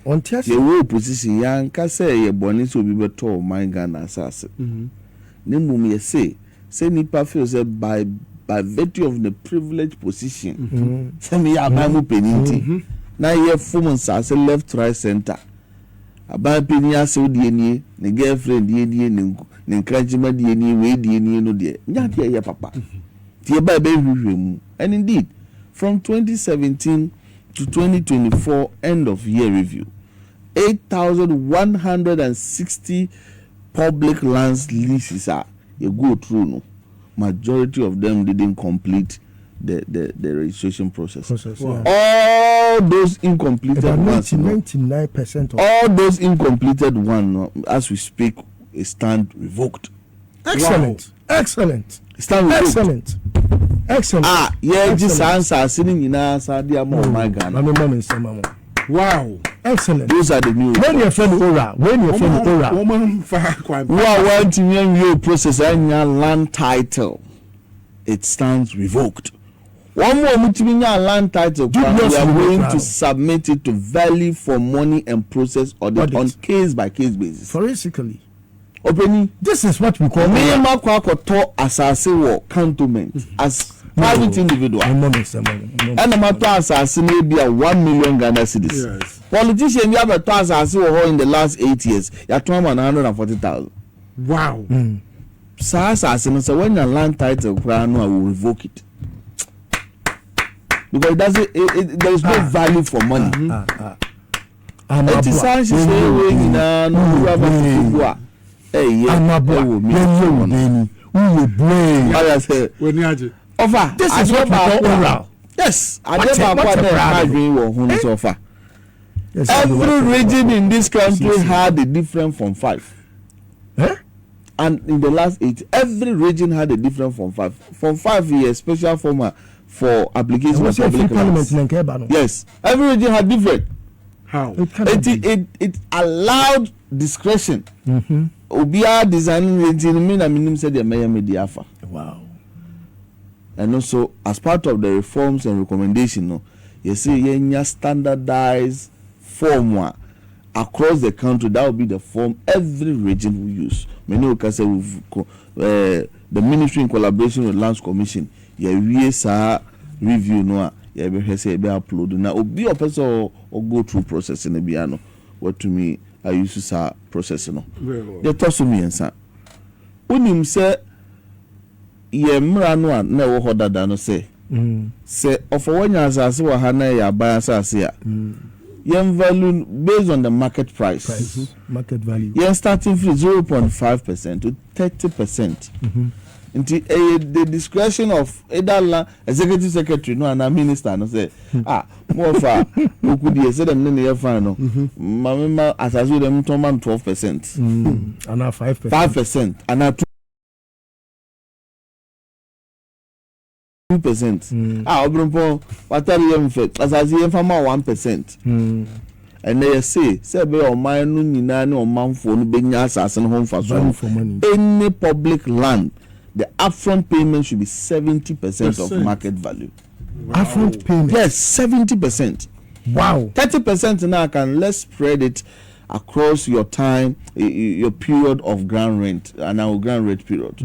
Ɔnte ase. Yɛwɔ opposition, yɛanka sɛ yɛ bɔne sɛ obi bɛtɔ ɔman Ghana asase, na mmom yɛse sɛ nipa feel sɛ by virtue of the privileged position sɛ meyɛ aban mu panin nti na yɛfom nsase left, right, center, aban panin asew deɛ nie, ne girlfriend deɛ nie, ne nkrankyema deɛ nie, wei deɛ nie no deɛ, nyɛ adeɛ ɛyɛ papa. Nti yɛba yɛbɛhwehwɛ mu, and indeed from 2017 to 2024 end of year review, 8,160 public lands leases a yɛ go through no, majority of them didn't complete the registration process. Process, yeah. All those incompleted About ones no, 99% of all those incompleted one no, as we speak, stand revoked. Excellent, excellent. Stand revoked. Excellent, excellent. A yɛgye saa nsaase no nyinaa saa de ama ɔman Ghana. Maame, mɔ mi nsɛm ama. Excellent. Those are the new Wei ni yɛfrɛ no ora, wei ni yɛfrɛ no ora. Wɔn fa kwan. Wo a wantumi anwie o process anya land title, it stands revoked. Wɔn mu a wɔtumi nya land title kwan, we Dubious are going revoked. To submit it to value for money and process audit, Audit. on case by case basis. Forensically. Ɔpɛni, This is what we call ora. mmarima akɔ akɔtɔ asase wɔ Cantonment as Private individual. Ɛna matɔ asase no ebi a 1 million Ghana cedis. Politician bi abɛtɔ asase wɔ hɔ in the last 8 years, yɛatɔn ama no 140,000. Saa asase no, sɛ wanya land title koraa no a, we revoke it because it doesn't it, it, there is no value for money. Eti saa nhyehyɛ wei nyinaa no, wura ba fufuo a ɛyɛ ɛwɔ mi yɛnyɛ wo deni woyɛ brain. Ɔyɛ sɛ w'ani agye. Ɔfa This is what we call oral. Yes, adeɛ baako a na ɛha adwene wɔ ho no sɛ, ɔfa, every region in this country had a different Form 5. Eh? And in the last eight, every region had a different Form 5. Form 5 yɛ special form a for application of public lands. Yes, every region had different. How? It it allowed discretion. Obiara design ne nti mi na mi nim sɛ deɛ mɛyɛ mi di afa. And also, as part of the reforms and recommendation no, yɛsɛ yɛnya standardized form a across the country, that will be the form every region will use. Many will say we've the ministry in collaboration with Lands Commission, yɛwie saa review no a, yɛbɛhwɛ sɛ yɛbɛ upload na obi a ɔpɛ sɛ ɔ go through process no bia no, watumi ayusu saa process no. Deɛ ɛtɔ so mmiɛnsa, wonim sɛ yɛ mmara no a na ɛwɔ hɔ dada no sɛ ɔfɔ wanya asase wɔ ha na ɛyɛ aban asase a, yɛn value based on the market price. Price, market value. Yɛn starting from 0.5% to 30%. Nti ɛyɛ the discretion of either land executive secretary no ana minister no sɛ, ah, mo ɔfa oku deɛ, sɛ dɛm ne ne yɛ fine no, maame ma asase wo dɛm ntɔn ma no 12%. Ana 5%. 5% ana 2%. Ah, ɔbɛnpɔn watari yɛ nfɛ asase yɛn fa ma 1%. Ɛnɛ yɛ se sɛ ɛbɛyɛ ɔman no nyinaa ne ɔmanfoɔ no bɛnya asase no ho mfasoɔ Value no, for money. Any public land, the upfront payment should be 70% of Percent. market value. Upfront payment. Yes, 70%. 30% now can, let's spread it across your time, your period of ground rent and our ground rent period.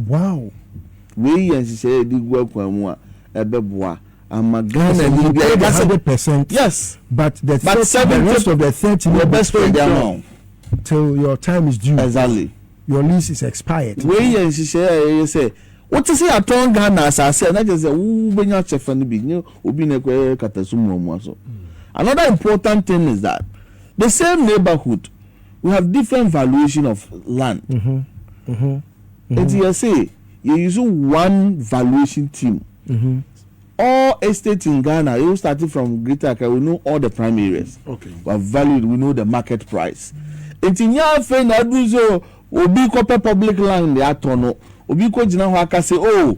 Wei yɛ nhyehyɛ yɛ de gu akwan mu a ɛbɛboa ama Ghana ni bi a 100%. Yes. But the But 30, the 70 rest of the 30 yɛ will be bɛ spread paid ama till your time is due. Your lease is expired. Wei yɛ nhyehyɛ a yɛyɛ sɛ wote sɛ yɛatɔn Ghana asase a, na kyerɛ sɛ wobɛnya kyɛfa no bi, nye obi na ɛkɔyɛ kataso muamua so. Another important thing is that the same neighborhood, we have different valuation of land. Nti yɛsɛ yɛ use one valuation team. All estates in Ghana, you starting from Greater Accra, we know all the prime areas. We have valued, we know the market price. Nti nye afei na adu so obi kɔpɛ public land de atɔ no, obi kɔ gyina hɔ aka sɛ, oh,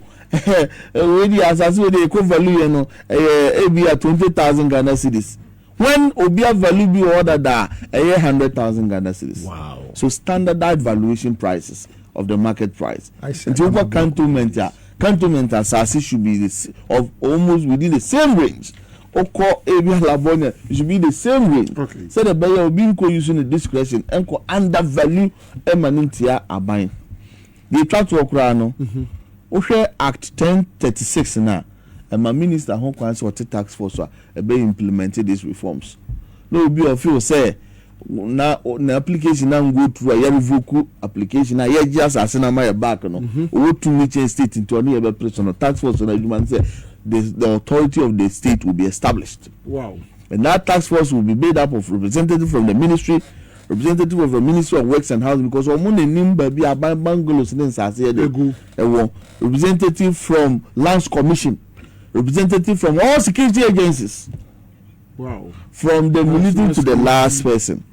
wei di asase wei di ekɔ value yɛ no ɛyɛ ebi a 20,000 Ghana cedis, when obi a value bi wɔ hɔ dada a ɛyɛ 100,000 Ghana cedis. So standardized valuation prices of the market price. I see. Nti wokɔ Cantonment a, Cantonment asase should be of almost within the same range. Okɔ ebi Labone, it should be the same range. Sɛdeɛ ɛbɛyɛ obi nkɔ use ne discretion ɛnkɔ undervalue ɛma ne ntia aban. Deɛ etwa toɔ koraa no, wohwɛ Act 1036 na ɛma minister ho kwan sɛ ɔte task force a ɛbɛ implement these reforms, na obi a ɔfeel sɛ na application na go through a, yɛ revoke application a yɛgye asase na ama yɛ back no, owó tumi kyɛn state, nti ɔno yɛ bɛ pere so no. Task force no adwuma no sɛ the authority of the state will be established. And that task force will be made up of representative from the ministry, representative of the Ministry of Works and Housing, because ɔmo na nim baabi aban bungalows ne nsaase yɛ de Egu. ɛwɔ, representative from Lands Commission, representative from all security agencies, from the military to the last person,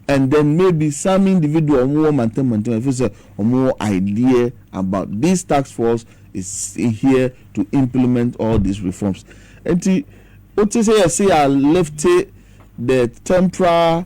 and then maybe some individual ɔmo wɔ mantam mantam efi sɛ ɔmo wɔ idea about this. Task force is here to implement all these reforms. Nti o ti sɛ yɛsi yɛ lift the temporary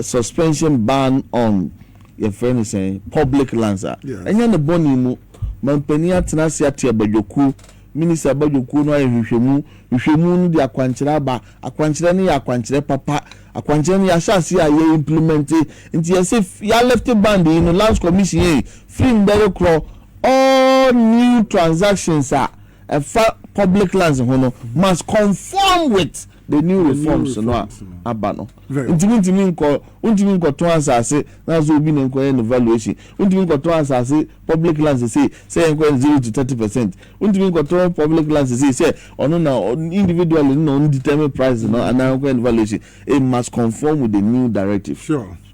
suspension ban on, yɛfrɛ no sɛn, public lands a, ɛnyɛ ne bɔne mu. Mampanin atena ase ate abadwakuo, minister abadwakuo no ayɛ nhwehwɛmu. Nhwehwɛmu no de akwankyerɛ aba. Akwankyerɛ no yɛ akwankyerɛ papa. Akwankyerɛ no yɛahyɛ ase a yɛ implement. Nti yɛsɛ yɛa lift ban yi no, Lands Commission yɛ firi mbɛrɛ korɔ, all new transactions a ɛfa public lands ho no must conform with the new reforms no a aba no. Ntumi ntumi nkɔ ntumi nkɔtɔn asase na so obi na nkɔyɛ no valuation. Ntumi nkɔtɔn asase, public lands, sɛ yɛn kɔyɛ 0 to 30%. Ntumi nkɔtɔn public lands sɛ ɔno na individually na ɔno determine price no anaa nkɔyɛ no valuation. It must conform with the new directive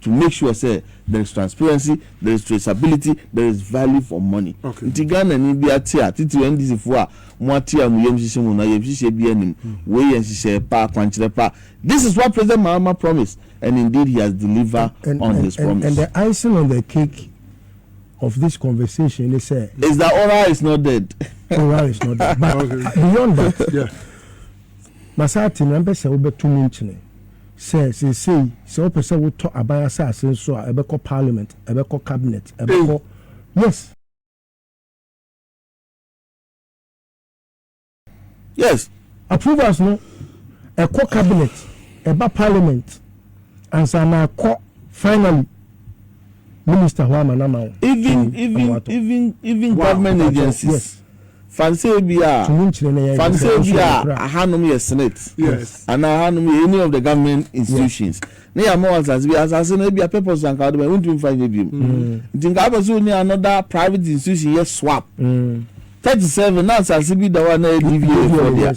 to make sure say there is transparency, there is traceability, there is value for money. Nti Ghana ni bi ate a, titi NDC fo a mo ate a, mo yam hyehyɛ mu na yam hyehyɛ bi anim wei yɛ nhyehyɛ pa, akwankyerɛ pa. This is what President Mahama promised, and indeed he has delivered on his promise. And the icing on the cake of this conversation is is that oral is not dead. Oral is not dead, but beyond that, masate na mpɛ sɛ wobɛto mu nkyene sɛ seesei sɛ wopɛ sɛ wotɔ aban asase nso a, ɛbɛkɔ parliament, ɛbɛkɔ cabinet, ɛbɛkɔ, yes. Approvals no ɛkɔ cabinet, ɛba parliament ansa na akɔ finally minister hɔ ama nama wo. Even government agencies, fanse bi a tumi nkyerɛ na yɛ fanse bi a ahanom yɛ senate anaa ahanom yɛ any of the government institutions ne yɛ ama wɔ asase bi, asase no ebi a purpose anka ɔde bɛ ntumi fa nyɛ bi mu, nti nka apɛ sɛ oni another private institution yɛ swap. 37 na asase bi da hɔ a na yɛ DVLA fɔ deɛ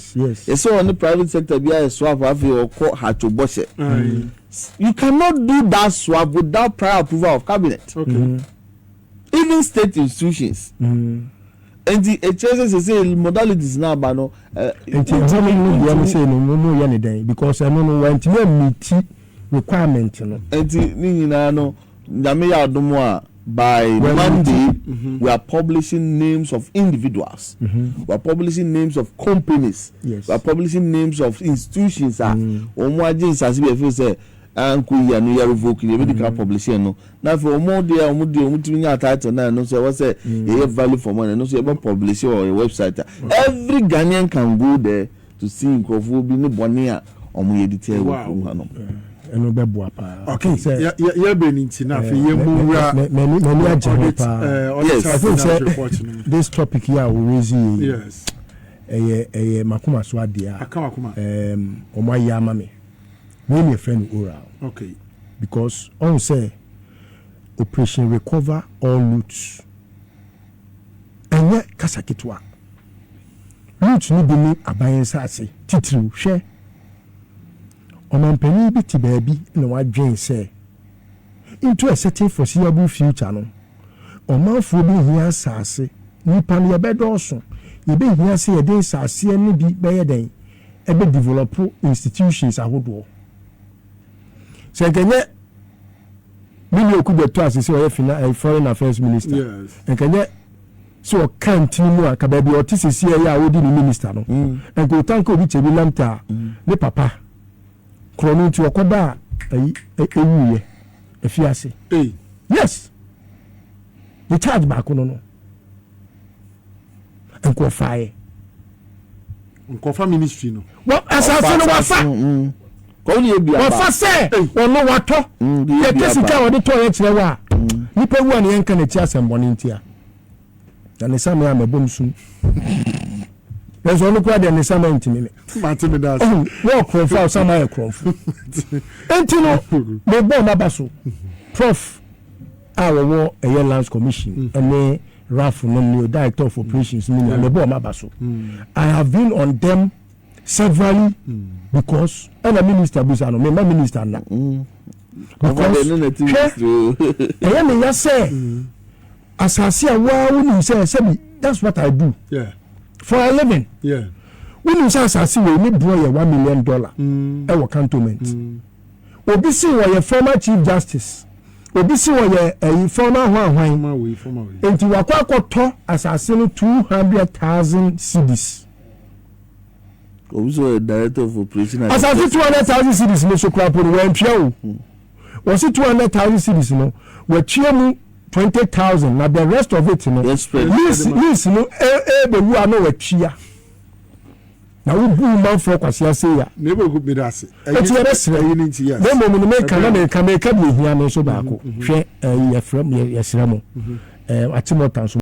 yɛsɛ wɔn private sector bi ayɛ swap, afei ɔkɔ hatcho bɔhyɛ. You cannot do that swap without prior approval of cabinet. Even state institutions. Nti ekyirɛ sɛ sese modalities na aba no. Nti ɛhɔ no no deɛ no sɛ no no yɛ ne dɛn, because ɛno no wɔntumi ameet requirement no. Nti ne nyinaa no, Nyame yɛ adom a, by Monday we are publishing names of individuals, we are publishing names of companies, we are publishing names of institutions a wɔn mu agye nsase bi efi sɛ anko yi ano yɛ revoke yɛ bi di ka publishing no, na afei wɔn deɛ wɔn tumi nya title na ɛno nso ɛwɔ sɛ yɛyɛ value for money, ɛno nso yɛbɛ publish wɔ yɛ website a every Ghanaian can go there to see nkurɔfoɔ bi ne bɔnne a wɔn yɛ di tiɛ wɔ kurom ha no. Ɛno bɛboa paa. Okay, yɛ bɛ ni nti na afei yɛ mu wura m'ani agye ho paa. Yes. I think sɛ this topic yi a wɔrezi yi, ɛyɛ makoma so adeɛ a aka wakoma. Wɔn ayɛ ama me wei na yɛfrɛ no oral because ɔn sɛ Operation Recover All Loot ɛnyɛ kasa ketewa. Loot no bi ne aban nsase titiriw. Hwɛ, ɔmampanin bi te baabi na wadwen sɛ into a certain foreseeable future no, ɔmanfoɔ bi hia asase, nipa no yɛbɛdɔɔso, yɛbɛhia sɛ yɛde nsaseɛ no bi bɛyɛ dɛn, ɛbɛ develop institutions ahodoɔ. Sɛ nkɛnyɛ mini Okudzeto ase sɛ ɔyɛ fina foreign affairs minister, nkɛnyɛ sɛ ɔka ntini mu a ka baabi a ɔte sisi ɛyɛ a ɔdi ne minister no, nka otanka obi kyɛ bi lamta a ne papa korɔ no nti ɔkɔda a ayi ewuiɛ efiase. Hey. Yes, ne charge baako no nkɔfaeɛ. Nkɔfa ministry no. Wɔ asase no wafa. Kɔn yɛ bi aba. Wafa sɛ ɔno watɔ. Yɛ bi yɛka sika a aba. wɔde tɔ yɛ kyerɛ wɔ a nipa wu a ne yɛnka n'akyi asɛmbɔne ntia na ne same a mɛbɔ m sum, nanso ɔno koraa deɛ ne sama ntumi me. Mate me da ase. Ɔhu wɔn korɔmfo a ɔsan ayɛ korɔmfo, nti no mebɔ ɔmo aba so, Prof a wɔwɔ ɛyɛ Lands Commission ɛne RAF no ne director of operations ne nyinaa, mebɔ ɔmo aba so. I have been on them severally because ɛna minister busa no, mema minister na because hwɛ, ɛyɛ me ya sɛ asase a waa wonim sɛ sɛbi, that's what I do for a living. Wonim sɛ asase wei ne boɔ yɛ $1 million ɛwɔ Cantonment. Obi si wɔyɛ former chief justice, obi si wɔyɛ ɛyi former hwanhwan. Former wei, former wei. Nti wakɔ akɔtɔ asase no 200,000 cedis. Obi sɛ ɔyɛ director of operation. Asase 200,000 cedis no so kora po no wɔntua o. Wɔsi 200,000 cedis no, wɔatua mu 20,000 na the rest of it no Yes, spread. Lease no ɛɛbɛwu a na wɔatua na wobu manfoɔ kwasi ase ya. Na ebe ogu mi da ase. Eti yɛbɛsrɛ Ɛyi ni nti, yes. Na mmom no meka na meka deɛ ehia me nso baako. Hwɛ, ɛyi yɛfrɛ yɛsrɛ mo, Achimota nso.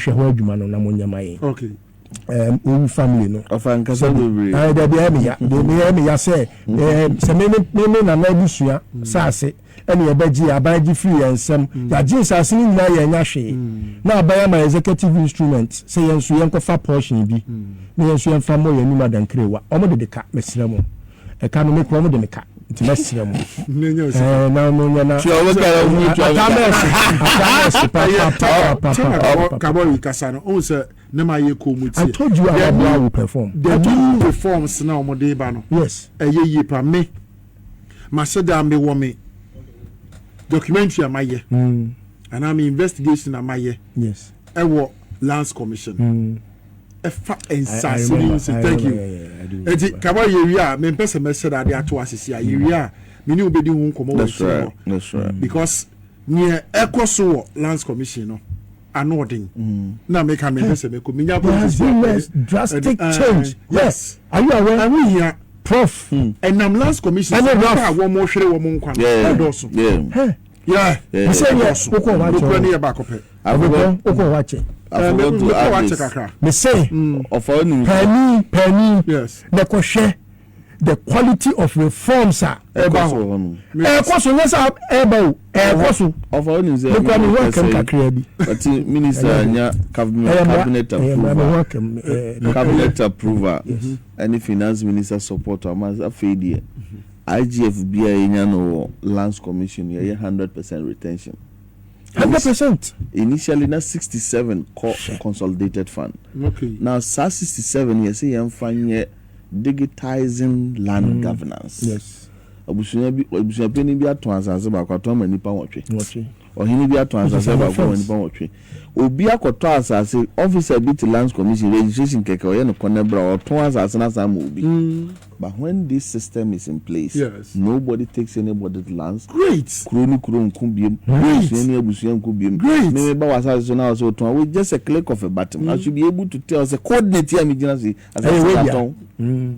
Monhwɛ hɔ adwuma no na monyɛ ma yɛn. Okay. Um, owu family no. Ɔfa nkasa bebree. Ɛɛ dabi ɛyɛ me ya. De me ɛyɛ me ya sɛ ɛɛ sɛ me me me nana abusua saase ɛna yɛbɛgye aban gye firi yɛn nsam. Yɛagye nsaase no nyinaa yɛn nya hwee. Na aban ama executive instrument sɛ yɛn nso yɛnkɔfa portion bi na yɛn nso yɛnfa mmɔ yɛn anum adankirewa. Wɔn de de ka mesrɛ mo. Ɛka no me kura wɔn de me ka nti mɛsrɛ mo. Ɛɛ na mo nyɛ na. Tua wo ka na wo tua me ka. Atamɛsi atamɛsi papa papa papa. Kabɔri kasa no ohun sɛ ne ma yɛ kɔn mu tie. I told you our boy will perform. The new reforms na wɔn de ba no. Yes. Ɛyɛ yie pa me ma hyɛ da me wɔ me documentary a ma yɛ. Mm. Anaa me investigation a ma yɛ. Yes. Ɛwɔ lands commission. Mm. Ɛfa nsaase ni nse thank you. Eti kaba yɛ wie a me mpɛ sɛ mɛhyɛ da de ato asisi a yɛ wie a me ne wo bɛ di ho nkɔmɔ wɔ akyire hɔ. Because neɛ ɛkɔ so wɔ lands commission no. Ano ɔden na meka mepɛ sɛ mekɔ menya There has been a drastic change. Yes. Are you aware? Ɛho hia. Prof. Ɛnam lands commission Ɛne sɛ Ralph. nipa a wɔn hwere wɔn nkwa no ɛdɔɔso. Yeah. Mesɛ yɛ Ɛdɔɔso. wokɔ hɔ akyɛ. Nokura ne yɛ baako pɛ. Wokɔ wokɔ hɔ akyɛ. Ɛɛ me mekɔ hɔ akyɛ kakra. Mesɛ Ɔfa onim sɛ. paani paani Yes. na kɔhwɛ the quality of reforms a Ɛba so hɔ. hɔ no. ɛɛkɔ so nyɛ sɛ ɛɛba o ɛɛkɔ so. Ɔfa onim sɛ. Mekura me ho akam kakraa bi. Ɔte minister anya cabinet Ɛyɛ mmara cabinet ɛyɛ mmara me ho approval akam ɛɛ. cabinet approval ɛne finance minister support ama afei deɛ IGF bi a yɛnya no wɔ lands commission yɛyɛ 100% retention. 100%. Initially na 67 kɔ consolidated fund. Okay. Now saa 67 yɛsɛ yɛmfa nyɛ digitizing land governance. Yes. Abusua bi abusuapanyin bi atɔn asase baako atɔn ama nipa nwɔtwe. Nwɔtwe. Ɔhene bi atɔn Which is asase an baako ama offence. nipa nwɔtwe. Obi akɔtɔ asase officer bi te lands commission registration kɛkɛ ɔyɛ no kɔnɛ bra ɔtɔn asase no asan ama obi. But when this system is in place, nobody takes anybody's lands. Great. Kuro ne kuro nko biem. Great. Abusua ne abusua nko biem. Great. Me meba w'asase so na wɔ sɛ wotɔn a with just a click of a button I should be able to tell sɛ coordinate yi a megyina so yi Ɛyɛ asase wei no dea. atɔn.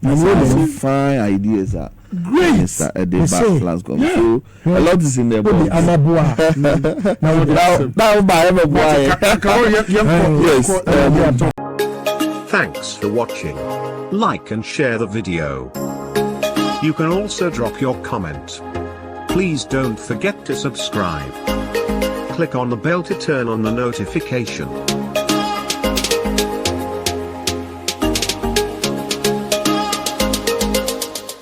Na wei These na are fine ideas a Great. Minister ɛde Me ba say. lands commission. So a lot is in the Wode box. amaboa a na wode Na na wo ba yɛ bɛ boa yɛ. Kabɔri yɛ yɛnkɔ Yes. yɛnkɔ ɛɛ yɛntɔ. Thanks for watching. Like and share the video. You can also drop your comment. Please don't forget to subscribe. Click on the bell to turn on the notification.